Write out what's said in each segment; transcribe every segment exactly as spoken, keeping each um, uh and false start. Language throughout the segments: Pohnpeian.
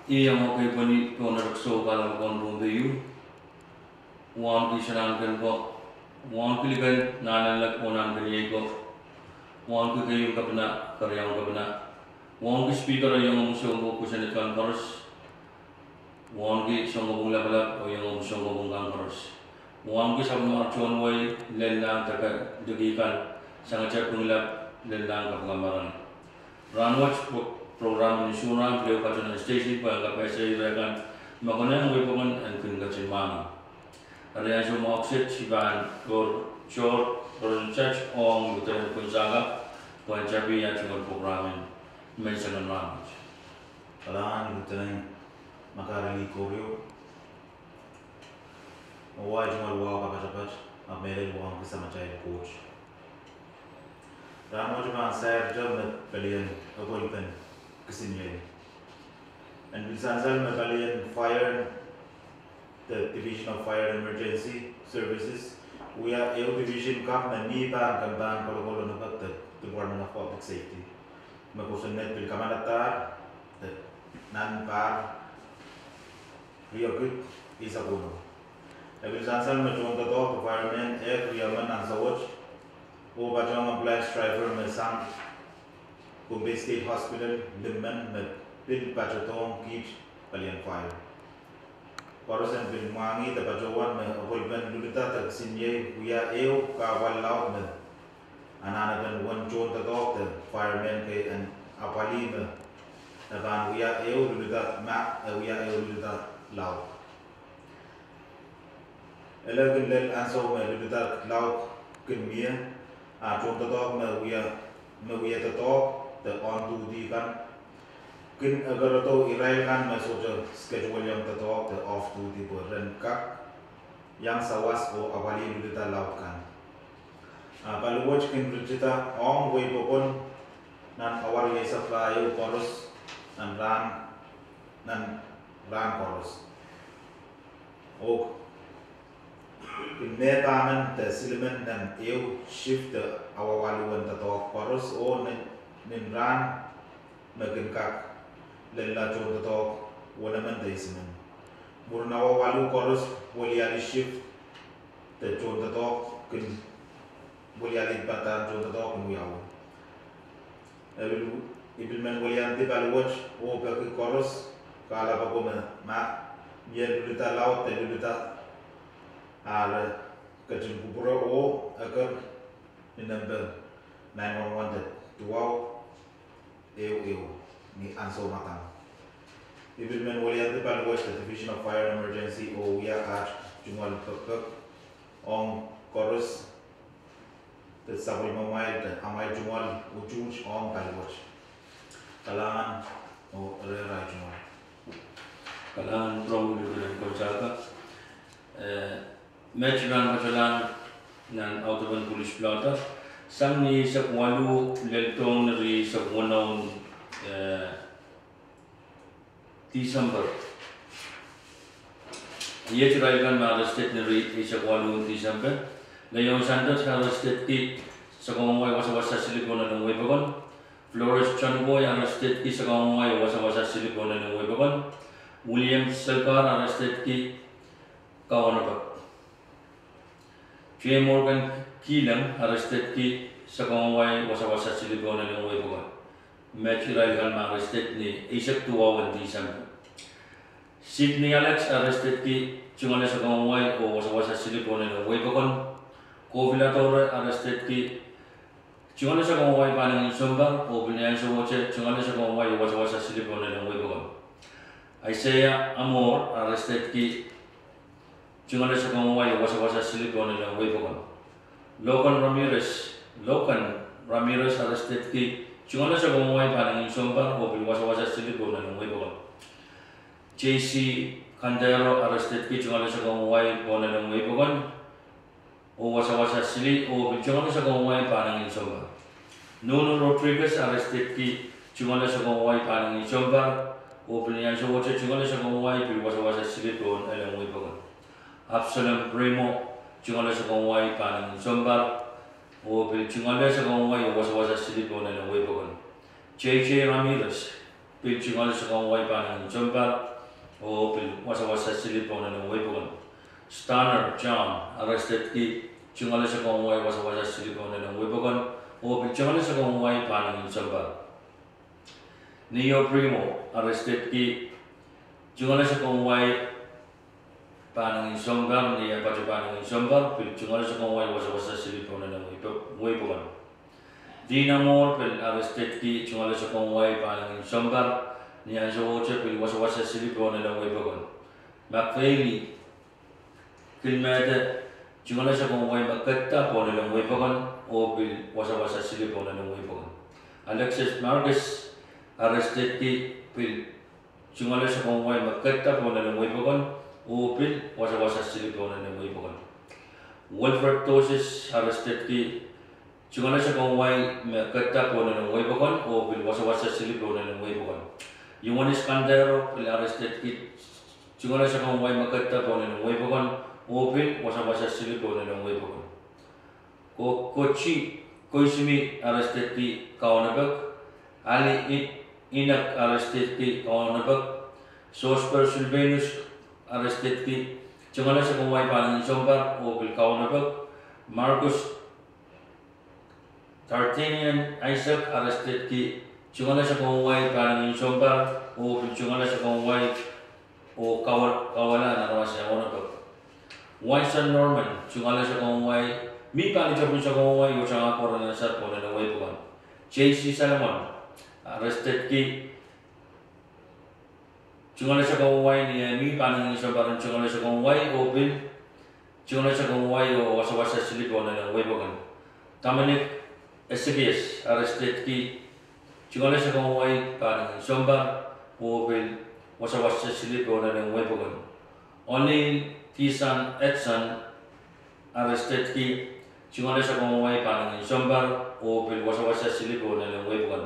Ih iang ekei pwehn pohn erekiso kalamkon Pohnpei ieu. Wauneki Sanahnken ko, wauneki liken Nanleng oh Nahnkeniei ko, wauneki keieun kepina, keriaun kepina, wauneki Speaker oh iangahki sounpwong kosonned kan koaros, wauneki Sounkopwung Lapalap oh iangahki sounpwong kan koaros, wauneki sapwellimomwi tohn wehi, lellahng deke, deke kan, sangete Pingelap, lellahng kapingamaran. Rahnwet pro-, program en Suna, pil ehu patohwan station, pwehn kapehse ire kan me konehng wehi pokon en kin ketin mwahngih. Eri ansou mwahu kiset I pahn kor, kor, kor in touch ong Lieutenant Gonzaga, pwehn tapihada tungoal program en menseng en rahnwet. Kalahngan Lieutenant Makarili Korio. Oh ahi tungoal wahu kapatapat, ahpw mehlel wauneki Samatail Koht. Rahnwet I pahn sair me pelien appointment kisiniei. En pil sansal me pelien fire, the Division of Fire and Emergency Services, wia ehu division kak me mih pahn kempen kolokolonepek the Department of Public Safety. Me kosonned pil kamaladahr, the nan pahr riekid eisek weneu. E pil sansal me tohndoadoahk, the firemen, eh, riemen ansou wet, oh patohwan ambulance driver me sang Pohnpei State Hospital limmen me pil patohdohng kiht pelien fire. Koaros en pil mwahngih de patohwan me appointment lulida de kisiniei wia ehu kahpwal laud me anahnepen uwen tohndoadoahk de firemen kei en apwalih me e pahn wia ehu lulida ma, e wia ehu lulida laud. Ele kin lel ansou me lulida laud kin mie, a tohndoadoahk me wia, me wia doadoahk de on duty kan kin ekerodo irail kan me sohte schedule iong doadoahk de off duty pwe ren kak iang sawas oh apwalih lulida laud kan. A paliwet kin ritida ong wehi pokon nan awa rieisek pahieu koaros nan rahn, nan rahn koaros. Oh kin mehpahmen de silimen nan ehu shift de awa waluh en doadoahk koaros oh nin, nin rahn me kin kak lella tohndoadoahk wenemen de isimen. Mwurin awa waluh koaros weliali shift de tohndoadoahk kin weliali padahn tohndoadoahk kin wiawi. E pil, I pil men weliandi paliwet oh peki koaros kahlap ako me ma mie lulida laud de lulida a re ketin kupwure oh eker ni nempe nine one one de duwau ehu ehu ni ansou madang. I pil men weliandi paliwet de Division of Fire and Emergency oh wia aht tungoal pekpek ong koaros de sapwellimamwail de amwail tungoal utuht ong paliwet. Kalahngan oh rehrail tungoal. Kalahngan rong Lieutenant Gonzaga. Eh, met I pahn patohlahng nan audepen police blotter, sang ni eisek waluh lel dohng ni rieisek weneu, eh, Tisempe. Iet irail kan me arrested ni rieisek waluh Tisempe. Leon Sanders arrestedki Sakawanguwai wasawasa sili pohn elen wehi pokon. Flores Chonboi arrestedki Sakawanguwai wasawasa sili pohn elen wehi pokon. William Selkar arrestedki Kawanapa. J Morgan Kilang arrestedki Sakawanguwai wasawasa sili pohn elen wehi pokon. Met irail kan me arrested ni eisek duwau en Tisempe. Sydney Alex arrestedki tungoale Sakawanguwai oh wasawasa sili pohn elen wehi pokon. Kofi Latore arrestedki tungoale Sakawanguwai pahnengin sounpar oh pil ni ansowohte tungoale Sakawanguwai oh wasawasa sili pohn elen wehi pokon. Isaiah Amor arrestedki tungoale Sakawanguwai oh wasawasa sili pohn elen wehi pokon. Logan Ramirez, Logan Ramirez arrestedki tungoale Sakawanguwai pahnengin sounpar oh pil wasawasa sili pohn elen wehi pokon. J C Cantero arrestedki tungoale Sakawanguwai pohn elen wehi pokon oh wasawasa sili oh pil tungoale Sakawanguwai pahnengin sounpar. Nuno Rodriguez arrestedki tungoale Sakawanguwai pahnengin sounpar oh pil ni ansowohte tungoale Sakawanguwai pil wasawasa sili pohn elen wehi pokon. Absalom Remo tungoale Sakawanguwai pahnengin sounpar oh pil tungoale Sakawanguwai oh wasawasa sili pohn elen wehi pokon. J J Ramirez pil tungoale sakau wai pahnangin sounpar, oh pil wasawasa sili pohn elen wehi pokon. Stanner John, arrestedki, tungoale sakau wai, wasawasa sili pohn elen wehi pokon, oh pil tungoale sakau wai pahnangin sounpar. Neo Primo, arrestedki, tungoale sakau wai pahnangin sounpar, ni eh patopahnangin sounpar, pil tungoale sakau wai, wasawasa sili pohn elen wehi pokon. Dina Moore pil arrestedki, tungoale sakau wai pahnangin sounpar, ni ansou ohte pil wasawasa sili pohn elen wehi pokon. McFayley Kilmede, tungoale sakau wai me ketido pohn elen wehi pokon, oh pil wasawasa sili pohn elen wehi pokon. Alexis Marcus, arrestedki, pil tungoale sakau wai me ketido pohn elen wehi pokon, oh pil wasawasa sili pohn elen wehi pokon. Wilfred Dosis, arrestedki, tungoale sakau wai me ketido pohn elen wehi pokon, oh pil wasawasa sili pohn elen wehi pokon. Ioanis Kantero pil arrestedki, tungoale sakau wai me ketido pohn elen wehi pokon, oh pil wasawasa sili pohn elen wehi pokon. Ko Kochi Koizumi, arrestedki, kaunopek. Ali Inek, arrestedki, kaunopek. Sosper Silvanus, arrestedki, tungoale sakau wai pahnangin sounpar, oh pil kaunopek. Marcus Dardinian Isaac, arrestedki, tungoale sakau wai pahnangin sounpar, oh pil tungoale sakau wai, oh kawala nan aramas eh kaunopek. Winston Norman, tungoale sakau wai, mi pali topin sakau wai oh tangahki waranan sat pohn elen wehi pokon. J C Salomon, arrestedki, tungoale sakau wai, ni eh mi pahnangin sounpar en tungoale sakau wai, oh pil tungoale sakau wai oh wasawasa sili pohn elen wehi pokon. Dominic Ezekias, arrestedki, tungoale sakau wai pahnangin sounpar, oh pil wasawasa sili pohn elen wehi pokon. O'Neil Kisan Edson, arrestedki, tungoale sakau wai pahnangin sounpar, oh pil wasawasa sili pohn elen wehi pokon.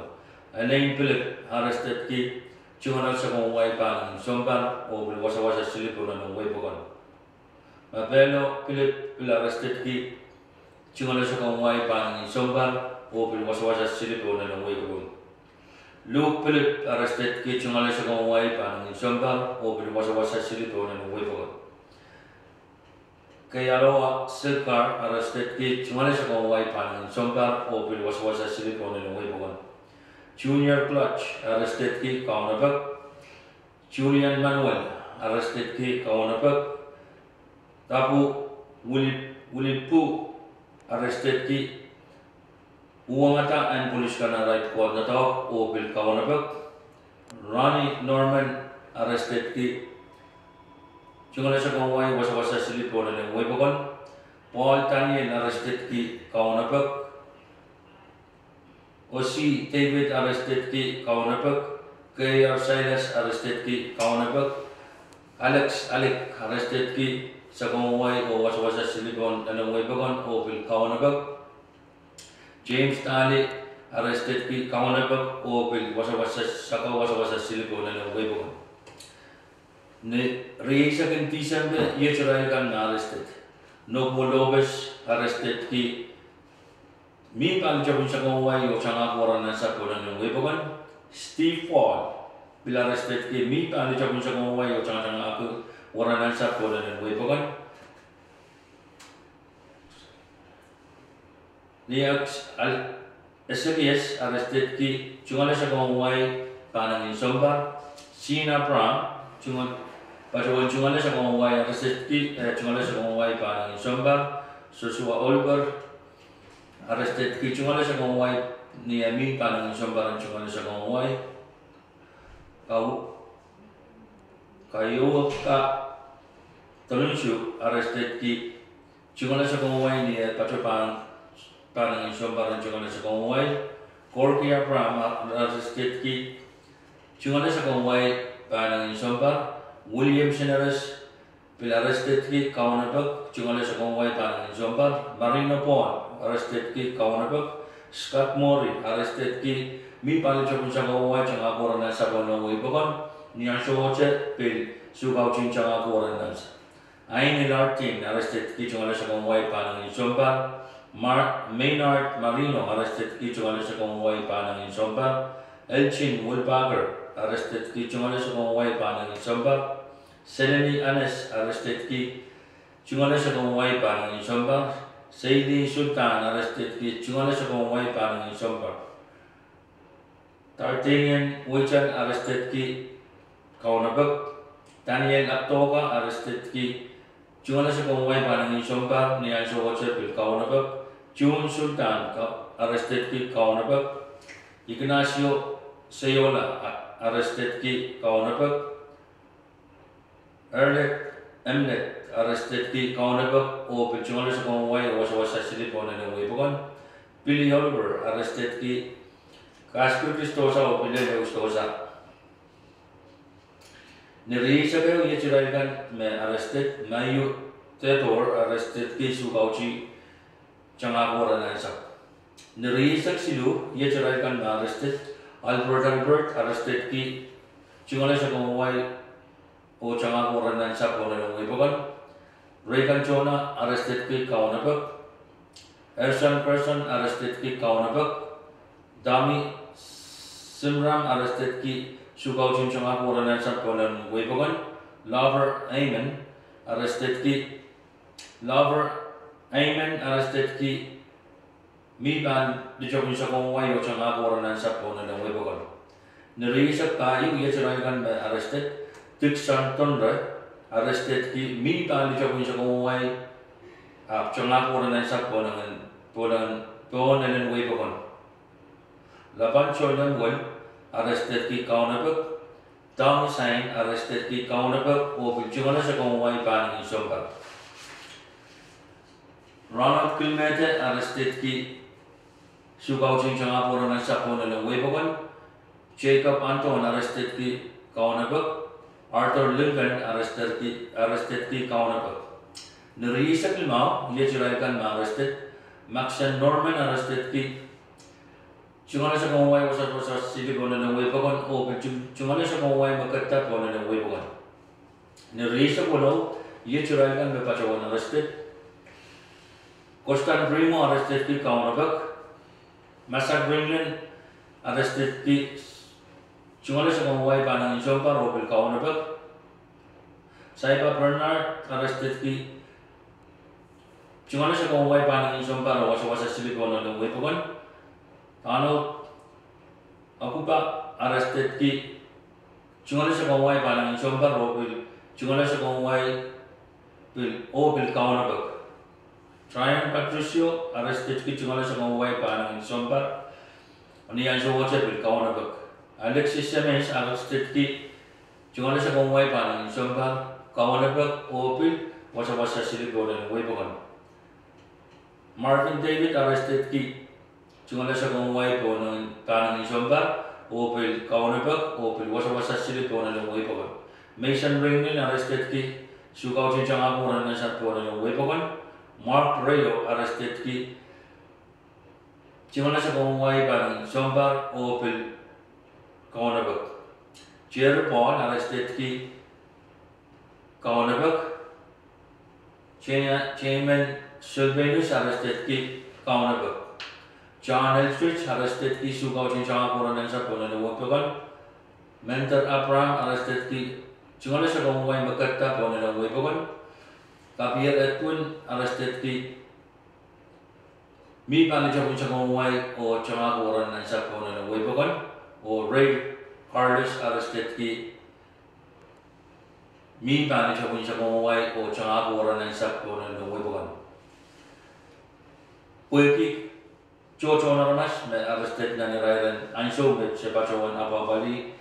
Elaine Philip, arrestedki, tungoale sakau wai pahnangin sounpar, oh pil wasawasa sili pohn elen wehi pokon. Mapelo Philip pil arrestedki, tungoale sakau wai pahnangin sounpar, oh pil wasawasa sili pohn elen wehi pokon. Luke Philip, arrestedki, tungoale sakau wai pahnangin sounpar, oh pil wasawasa sili pohn elen wehi pokon. Kealoha Sirkar, arrestedki, tungoale sakau wai pahnangin sounpar, oh pil wasawasa sili pohn elen wehi pokon. Junior Clutch, arrestedki, kaunopek. Julian Manuel, arrestedki, kaunopek. Tabu Wilip-, Wilipwu, arrestedki, uhwongada en polis kan arail pwukoa doadoahk oh pil kaunopek. Ronnie Norman, arrestedki, tungoale sakau wai, wasawasa sili pohn elen wehi pokon. Paul Daniel, arrestedki, kaunopek. Osi David, arrestedki, kaunopek. K R Silas, arrestedki, kaunopek. Alex Alik, arrestedki, sakau wai oh wasawasa sili pohn elen wehi pokon oh pil kaunopek. James Tali, arrestedki, kaunopek oh pil wasawasa, sakau wasawasa sili pohn elen wehi pokon. Ni rieisek en Tisempe, iet irail kan me arrested. Noble Lopez, arrestedki, mi pali topin sakau wai oh tangahki waranan sat pohn elen wehi pokon. Steve Paul pil arrestedki, mi pali topin sakau wai oh tangatangahki waranan sat pohn elen wehi pokon. Ni Ezekias, arrestedki, tungoale sakau wai pahnangin sounpar. Sean Abraham, patohwan tungoale sakau wai, arrestedki, eh, tungoale sakau wai pahnangin sounpar. Joshua Oliver, arrestedki, tungoale sakau wai, ni eh mi pahnangin sounpar en tungoale sakau wai. Kau-, Kayuoka Tolunsu, arrestedki, tungoale sakau wai, ni eh patopahnangin sounpar en tungoale sakau wai. Corky Abraham, arrestedki, tungoale sakau wai pahnangin sounpar. William Senares pil arrestedki, kaunopek, tungoale sakau wai pahnangin sounpar. Marino Paul, arrestedki, kaunopek. Scott Mori, arrestedki, mi pali topin sakau wai, tangahki waranan sat pohn elen wehi pokon. Ni ansowohte pil soukautihn tangahki waranan sat. Aine Lartin, arrestedki, tungoale sakau wai pahnangin sounpar. Maynard Marino, arrestedki, tungoale sakau wai pahnangin sounpar. Elgin Wilbarger, arrestedki tungoale sakau en wai pahnangin sounpar. Seleni Anes, arrestedki tungoale sakau en wai pahnangin sounpar. Seili Sultan, arrestedki tungoale sakau en wai pahnangin sounpar. Dardinian Witan, arrestedki kaunopak. Daniel Akdoka, arrestedki tungoale sakau en wai pahnangin sounpar, ni ansou wet pil kaunopak. June Sultan, arrestedki kaunopak. Ignacio Seyola, arrestedki kaunopak. Erlet Emlet, arrestedki kaunopak oh pil tungoale sakau en wai oh wasawasa sili pohn elen wehi pokon. Billy Oliver, arrestedki kaskil kristosa oh pil lel ehu stosa. Ni rieisek ehu iet irail kan me arrested. Maiu Theodore, arrestedki sukauti tangahki weren ansapw. Ni rieisek siluh iet irail kan me arrested. Albert Albert, arrestedki tungoale sakau en wai oh tangahki weren ansapw pohn elen wehi pokon. Reagan Jonah, arrestedki kaunopak. Ersan Carson, arrestedki kaunopak. Dami Simram, arrestedki sukautin tangahki weren ansapw pohn elen wehi pokon. Lover Amen, arrestedki Lover Amen, arrestedki mih pahn litokin sakau en wai oh tangahki weren ansapw pohn elen wehi pokon. Ni rieisek pahieu iet irail kan me arrested. Dixon Tonre, arrestedki mih pahn litokin sakau en wai ahpw tangahki weren ansapw pohn elen, pohn elen, pohn elen wehi pokon. Laban Solemwel, arrestedki kaunopak. Dong Sain, arrestedki kaunopak oh pil tungoale sakau en wai pahnangin sounpar. Ronald Kilmete, arrestedki sukautin tangahki weren ansapw pohn elen wehi pokon. Jacob Anton, arrestedki kaunopak. Arthur Lincoln, arrestedki, arrestedki kaunopak. Ni rieisek limau iet irail kan me arrested. Maxon Norman, arrestedki tungoale sakau en wai wasawasa sili pohn elen wehi pokon oh pil tungoale sakau en wai meketta pohn elen wehi pokon. Ni rieisek weneu iet irail kan me patohwan arrested. Kostan Primo, arrestedki kaunopak. Masak Ringlen, arrestedki tungoale sakau en wai pahnangin sounpar oh pil kaunopak. Saiba Bernard, arrestedki tungoale sakau en wai pahnangin sounpar oh wasawasa sili pohn elen wehi pokon. Donald Akuba, arrestedki tungoale sakau en wai pahnangin sounpar oh pil tungoale sakau en wai pil, oh pil kaunopak. Tryon Patricio, arrestedki tungoale sakau en wai pahnangin sounpar, ni ansou wet pil kaunopak. Alexis Simmons, arrestedki tungoale sakau en wai pahnangin sounpar, kaunopak oh pil wasawasa sili pohn elen wehi pokon. Marvin David, arrestedki tungoale sakau en wai pahnangin sounpar oh pil kaunopak oh pil wasawasa sili pohn elen wehi pokon. Mason Ringlen, arrestedki sukautin tangahki weren ansapw pohn elen wehi pokon. Mark Rayo, arrestedki tungoale sakau en wai pahnangin sounpar oh pil kaunopak. Jerry Paul, arrestedki kaunopak. Jamin Sylvanus, arrestedki kaunopak. John Eldridge, arrestedki sukautin tangahki weren ansapw pohn elen wehi pokon. Mender Abraham, arrestedki tungoale sakau en wai meketta pohn elen wehi pokon. Kapier Edwin, arrestedki mih pahn litokin sakau en wai oh tangahki weren ansapw pohn elen wehi pokon. Oh Ray Carlos, arrestedki mih pahn litokin sakau en wai oh tangahki weren ansapw pohn elen wehi pokon. Pwehki tohtohn aramas me arrested nan irairen ansou me se patohwan apwapwalih,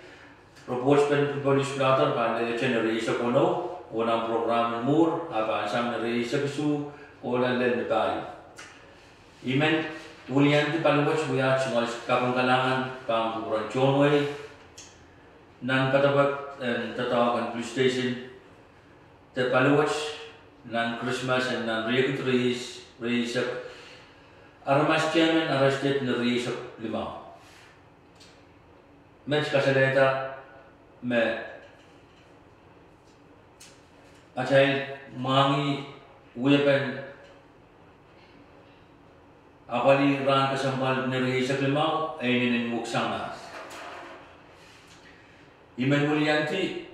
reportsmen polis blotter pahn lelehte ni rieisek weneu, oh nan prokram en mwuhr a pahn sang ni rieisek isuh kohla lel ni pahieu. I men wiliandi paliwet wia tungoal kaping kalahngan pahn kupwuren tohn wehi nan poadoapoad en doadoahk en police station de paliwet nan Krismas en nan riekid rieisek, aramas tehmen arrested ni rieisek limau. Met kasalehda me atail mwahngih wiepen apwalih rahn kesempwal ni rieisek limau e inenen mwuhk sang mahs. I men weliandi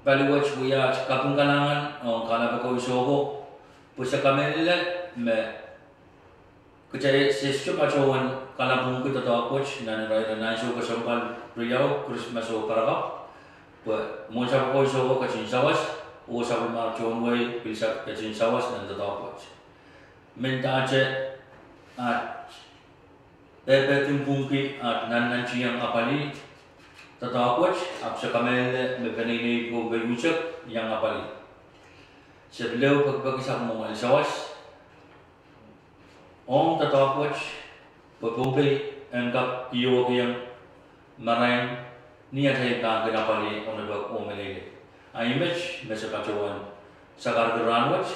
pali wet wia aht kaping kalahngan ong kalapw ko isohko, pwe se kamehlele me kitail sehse patohwan kalapwungki doadoahk wet nan irair en ansou kesempwal riau, Krismas oh parakapw, pwe mwohn sapwko isohko ketin sawas, oh sapwellimar tohn wehi pil sap ketin sawas nan doadoahk wet. Mendahte aht pepehdi pwungki aht nannantihong apwalih doadoahk wet, ahpw se kamehlele me peneinei Pohnpei unsek iang apwalih. Se pil ehu pekipeki sapwung en sawas ong doadoahk wet, pwe Pohnpei en kak kihwekihong marain ni atail pahn kin apwalih onopek oh mehlel. A ih met me se patohwan sakarki rahnwet,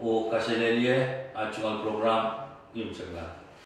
oh kaselehlie aht tungoal program imwseklahn.